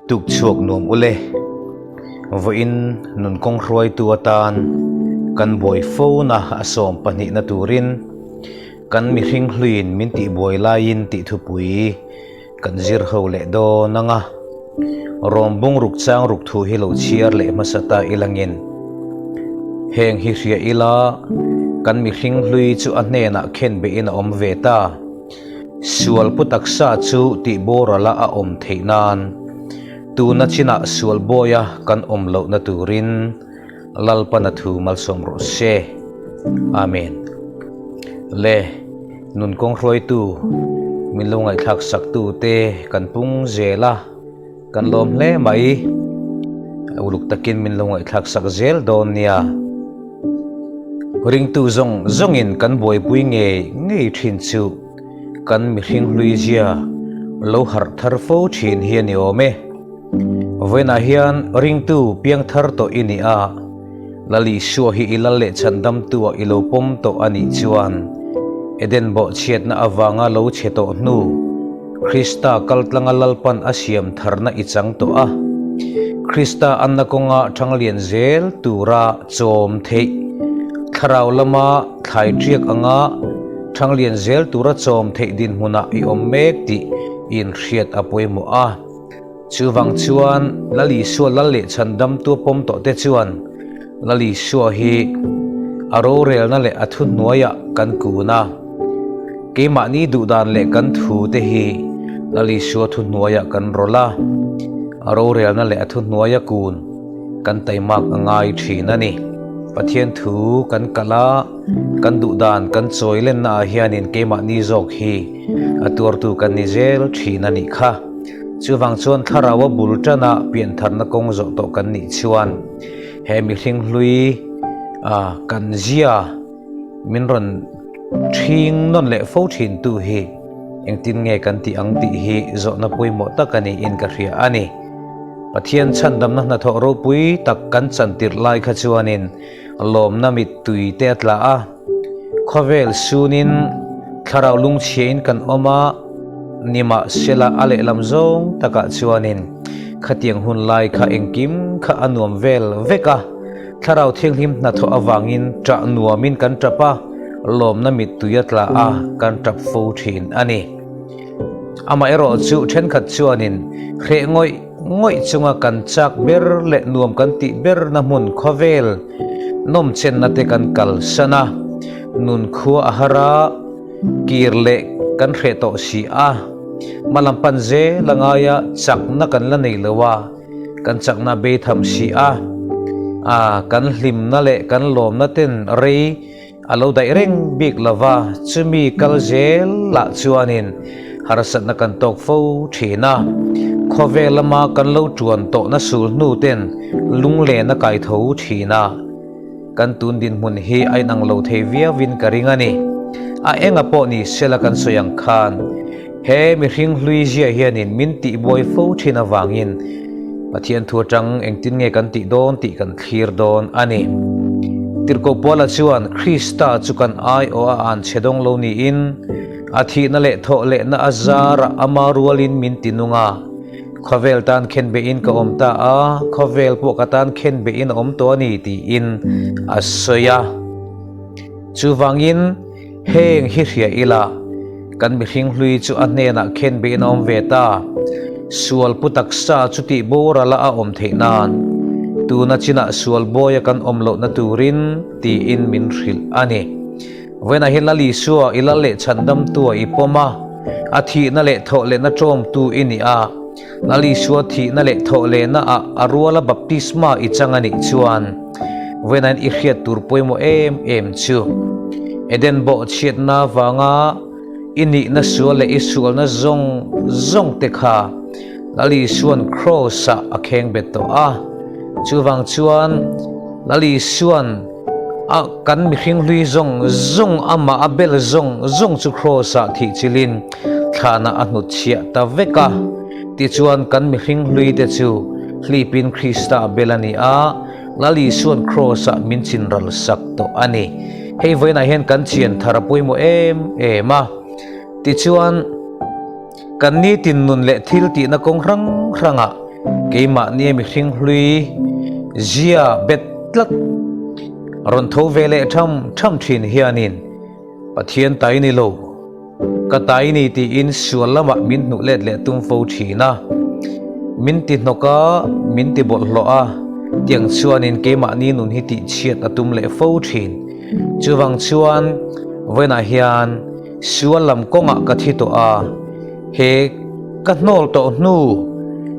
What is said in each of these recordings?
Tuk chhuak nuam ule. Vawiin nun kawng hruaitu atan kan buai fona a sawm pahnihna turin kan mihring hluiin min tihbuai laiin tih thupui kan zir ho leh dawn ang a. Rawm bung ruk chang ruk thu hi lo chhiar leh hmasa ta ilangin heng hi hria ila kan mihring hlui chu a hnenah khen beihin a awm ve ta. Sual pu taksa chu tih borala a awm theih nan tuna chinah sual bawia kan awm lohna turin Lalpana thu malsawm rawh se. Amen. Le nun kawng hruaitu min lo ngaihthlak saktu te kan pung zel a, kan lawm hle mai. Uluk takin min lo ngaihthlak sak zel dawn nia. Ringtu zawng zawngin kan buaipui ngei ngei thin chu kan mihring hlui zia lo harh thar fo thin hi a ni awm e. Vawiinah hian ringtu piang thar tawh i ni a, Lal Isua hi i lal leh chhandamtua i lo pawm tawh a nih chuan Eden bawhchhiatna avanga lo chhe tawh hnu Krista kaltlanga Lalpan a siam tharna i chang tawh a, Krista anna kawnga thanglian zel tura chawm theih thlarau lama thlai ṭiak anga thanglian zel tura chawm theih dinhmunah i awm mek tih i inhriat a pawimawh a. Chuvang chuan Lal Isua lal leh chhandamtu pawm tawh te chuan Lal Isua hi a rorelna leh a thuhnuaiah kan kun a. Keimahni duhdan leh kan thu te hi Lal Isua thuhnuaiah kan rawlh a, a rorelna leh a thuhnuaia kun kan taimak a ngai thin a ni. Pathian thu kan kalh a, kan duhdan kan chawi lennaah hianin keimahni zawk hi a tuartu kan ni zel thin a nih kha. Chuvang chuan thlarau a bul tana piantharna kawng zawh tawh kan nih chuan he mihring hlui a kan zia min rawn ṭhing nawn leh fo ṭhin tu hi engtin nge kan tih ang tih hi zawhna pawimawh tak a niin ka hria a ni. Pathian chhandamna hnathawh ropui tak kan chantirh lai kha chuanin lawmna mittui te a tla a, khawvel sunin thlarau lungchhiain kan awm a, nimahsela a lehlam zawng takah chuanin khatiang hun lai kha engkim kha a nuam vel vek a, thlarau thianghlim hnathawh avangin ṭah nuamin kan ṭap a, lawmna mittui a tla a, kan ṭap fo ṭhin a ni. Amaherawh chu ṭhenkhat chuanin hreh ngawih. Ngawih chunga kan chak ber leh nuam kan tih berna hmun khawvel nawmchenna te kan kalsan a, nun khua a har a, kir leh kan hreh tawh si a, hmalam pan zel a ngai a, chakna kan la nei lo a, kan chakna bei tham si a, a kan hlimna leh kan lawmna ten rei A lo daih reng bik lo va, chumi kal zel lah chuanin harsatna kan tawk fo thin a. Khawvel lama kan lo tuan tawhna sul hnu ten lunglen a kai tho thin a. Kan tun dinhmun hi a inang lo thei viauin ka ring a ni. A enga pawh ni sela kan sawi ang khan he mihring hlui zia hianin min tihbuai fo thin avangin Pathian thu atang engtin nge kan tih dawn tih kan thlir dawn a ni. Tirhkoh Paula chuan Krista chu kan aiawh a an chhe dawng lo niin a thihna leh thawh lehna a zarah ama rualin min ti nung a. Khawvel tan khenbehin ka awm ta a, khawvel pawh ka tan khenbehin a awm tawh a ni tiin a sawi a. Chuvangin. Heng hi hria ila, kan mihring hlui chu a hnenah khen bein a awm ve ta. Sual pu taksa chu tih borala a awm theih nan, tuna chinah sual bawia kan awm lohna turin tiin min hrilh a ni. Vawiinah hian Lal Isua i lal leh chhandamtua i pawm a, a thihna leh thawhlehna ṭawmtu i ni a. Lal Isua thihna leh thawhlehna ah a ruala baptisma i chang a nih chuan vawiinain i hriat tur pawimawh em em chu Eden bawhchhiatna vanga i nihna sual leh i sualna zawng zawng te kha Lal Isua'n Kraws ah a kheng bet tawh a. Chuvang chuan Lal Isua'n a kan mihring hlui zawng zawng amah a bel zawng zawng chu Kraws ah thih chilhin Thlanah a hnutchhiah ta vek a, tichuan kan mihring hlui te chu hlipin Krista a bel a ni a, Lal Isua'n Kraws-ah min chinral sak tawh a ni. Hei vawiinah hian kan chian thar a pawimawh em em a, tichuan kan nitin nun leh thil tihna kawng hrang hrangah. Keimahnia mihring hlui zia bet tlat rawn tho ve leh tham tham thin hianin Pathian tai ni lo, ka tai ni tiin sual lamah min hnuh let leh tum fo thin a. Min ti hnawk a, min ti bawlhhlawh a, tiang chuanin keimahni nun hi tihchhiat a tum leh fo thin. Chuvang chuan vawiinah hian sual lam kawngah ka thi tawh a, he ka hnawl tawh hnu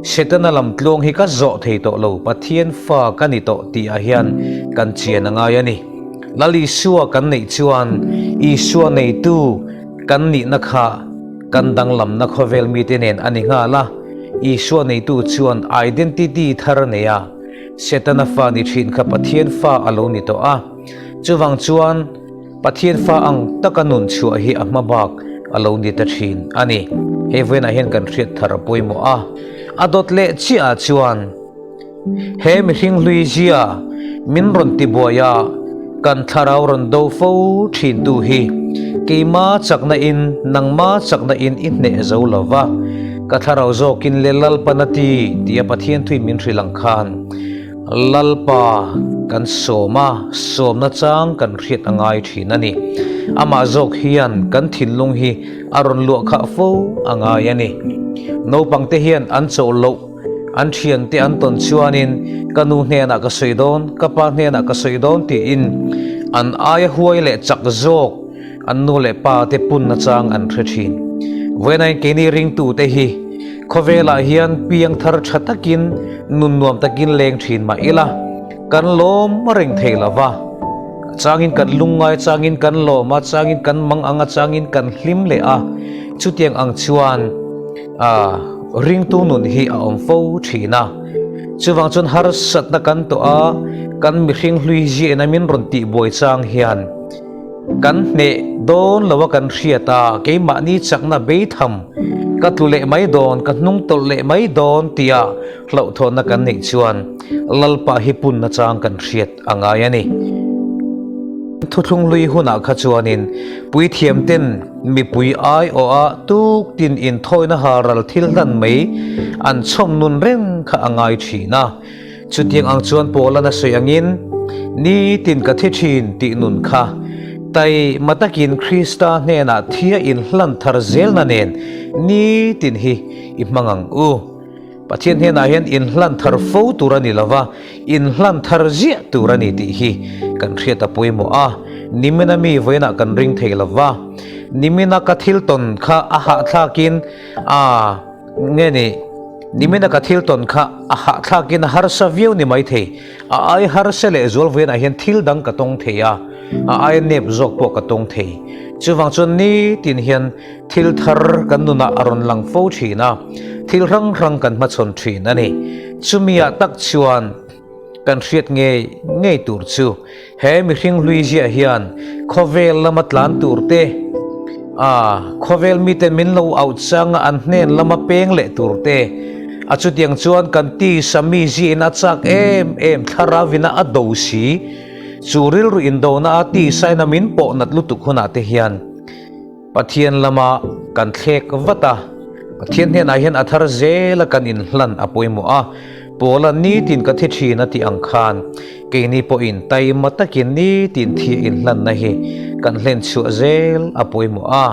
Setana lam tluang hi ka zawh thei tawh lo, Pathian fa ka ni tawh tihah hian kan chian a ngai a ni. Lal Isua kan neih chuan Isua neitu kan nihna kha kan danglamna khawvel mite nen a ni nghal a, Isua neitu chuan identity thar a nei a, Setana fa ni thin kha Pathian fa a lo ni tawh a. Chuvang chuan Pathian fa ang taka nun chhuah hi a hma bak a lo ni ta thin a ni. Hei vawiinah hian kan hriat thar a pawimawh a. A dawt leh chiahah chuan he mihring hlui zia min rawn tibuai a, kan thlarau rawn do fo thintu hi keima chakna in nangma chakna in i hneh zo lo va, ka thlarau zawkin le Lalpan a ti tia Pathian thuin min hrilh ang khan Lalpa kan sawm a, sawmna chang kan hriat a ngai thin a ni. Amah zawk hian kan thinlung hi a rawn luah khah fo a ngai a ni. Naupangte hian an chauh loh, an thiante an tawn chuanin ka nu hnenah ka sawi dawn, ka pa hnenah ka sawi dawn tiin an aia huai leh chak zawk an nu leh pa te punna chang an hre thin. Vawiinain keini ringtute hi Khawvelah hian piang thar tha takin nun nuam takin leng thin mah ila, kan lawm reng thei lo va. A changin kan lungngai, changin kan lawm a, changin kan mang ang a, changin kan hlim leh a. Chutiang ang chuan ringtu nun hi a awm fo thin a. Chuvang chuan harsatna kan tawh a, kan mihring hlui ziahna min rawn tihbuai chang hian, Kan hneh dawn lo a kan hriat a, keimahni chakna beitham ka tlu leh mai dawn, ka hnung tawlh leh mai dawn tia hlauhthawnna kan neih chuan Lalpa hi punna chang kan hriat a ngai a ni. Thuthlung hlui hunah kha chuanin puithiamten mipui aiawha tuktin inthawina halral thil hlan mai an chhawm nun reng kha a ngai thin a. Chutiang ang chuan Paula'n a sawi angin, Nitin ka thi thin tih nun kha taima takin Krista hnenah thia inhlan thar zelna nen nitin hi i hmang ang u. Pathian hnenah hian inhlan thar fo tur a ni lo va, inhlan thar ziah tur a ni tih hi kan hriat a pawimawh a. Nimina mi vawiinah kan ring thei lo va, nimina ka thil tawn kha a hahthlakin a Nge ni, nimina ka thil tawn kha a hahthlakin a harsa viau ni maithei. A ai harsa leh zual vawiinah hian thil dang ka tawng thei a, a aia nep zawk pawh ka tawng thei. Chuvang chuan nitin hian thil thar kan nunah a rawn lang fo thin a, thil hrang hrang kan hmachhawn thin a ni. Chumiah tak chuan. Kan hriat ngei ngei tur chu he mihring hlui ziah hian khawvel lama tlan tur te, a khawvel miten min lo auh changa an hnen lama peng leh tur te, a chutiang chuan kan tisa mi ziahin a chak em em thlarauina a do si, chu rilru indona a tisain a min pawh nat lutuk hunah te hian Pathian lama kan thlek vat a, Pathian hnenah hian a thar zela kan inhlan a pawimawh a, Paula nitin ka thi thin a tih ang khan keini pawhin taima takin nitin thi inhlanna hi kan hlen chhuah zel a pawimawh a,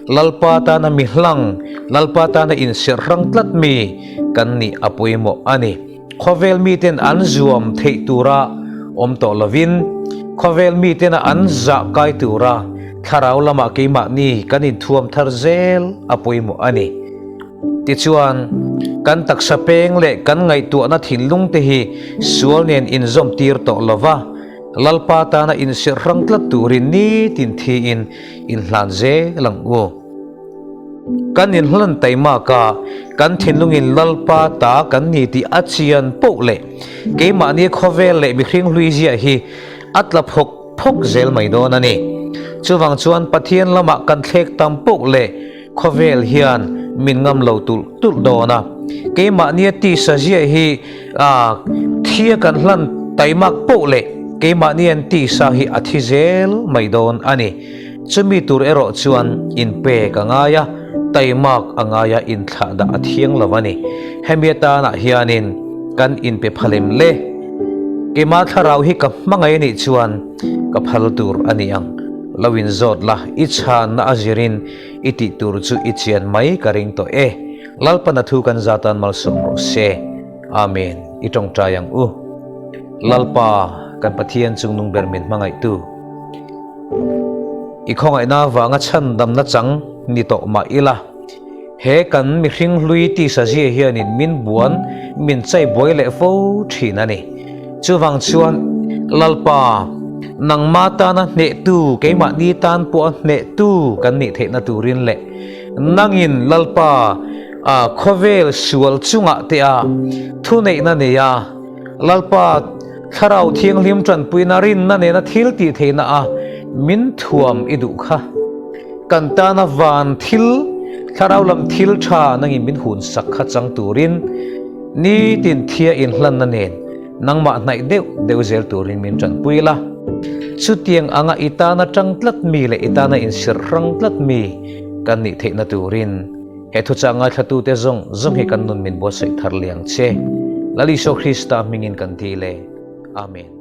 Lalpa tana mi hlang, Lalpa tana inserh hrang tlat mi kan nih a pawimawh a ni. Khawvel miten an zuam theih tura awm tawh lovin, khawvel mitena an zah kai tura thlarau lamah keimahni kan inthuam thar zel a pawimawh a ni. Tichuan, kan taksa peng leh kan ngaihtuahna thinlung te hi sual nen inzawm tir tawh lova, Lalpa tana inserh hrang tlat turin nitin thiin inhlan zel ang u. Kan inhlan taimak a, kan thinlungin Lalpa ta kan ni tih a chian poh leh keimahni khawvel leh mihring hlui ziah hi a tla phawk phawk zel mai dawn a ni. Chuvang chuan Pathian lamah kan thlek tam poh leh khawvel hian min ngam lo tulh tulh dawn a. Keimahnia tisa ziah hi thia kan hlan taimak poh leh keimahnian tisa hi a thi zel mai dawn a ni. Chumi tur erawh chuan inpek a ngai a. Taimak a ngaia inthlahdah a thiang lo a ni. Hemi atanah hianin kan inpe phalem le. Keimah thlarau hi ka hmangaih a nih chuan ka phal tur a ni ang. Lo inzawt la, i chhanna a zirin i tih tur chu i chian mai ka ring tawh e. Lalpana thu kan zatan malsawm rawh se. Amen. I tawngtai ang u. Lalpa, kan Pathian chungnung ber min hmangaihtu. I khawngaihna avanga chhandamna chang ni tawh mah ila, he kan mihring hlui tisa zia hianin min buan min chai buai leh fo thin a ni. Chuvang chuan, Lalpa, nangma tana hnehtu, keimahni tan pawha hnehtu kan nih theihna turin leh nangin Lalpa, khawvel sual chungah te a thuneihna nei a, Lalpa, Thlarau Thianghlim tanpuina rinna nena thil tih theihna a min thuam i duh kha. Kan tana van thil, Thlarau lam thil tha nangin min hun sak kha chang turin nitin thia inhlanna nen nangmah hnaih deuh deuh zel turin min tanpui la. Chutiang anga i tana tang tlat mi leh i tana insirh hrang tlat mi kan nih theihna turin He thuchah ngaithlatute zawng zawng hi kan nun min buatsaih thar liang che. Lal Isua Krista hmingin kan dil e. Amen.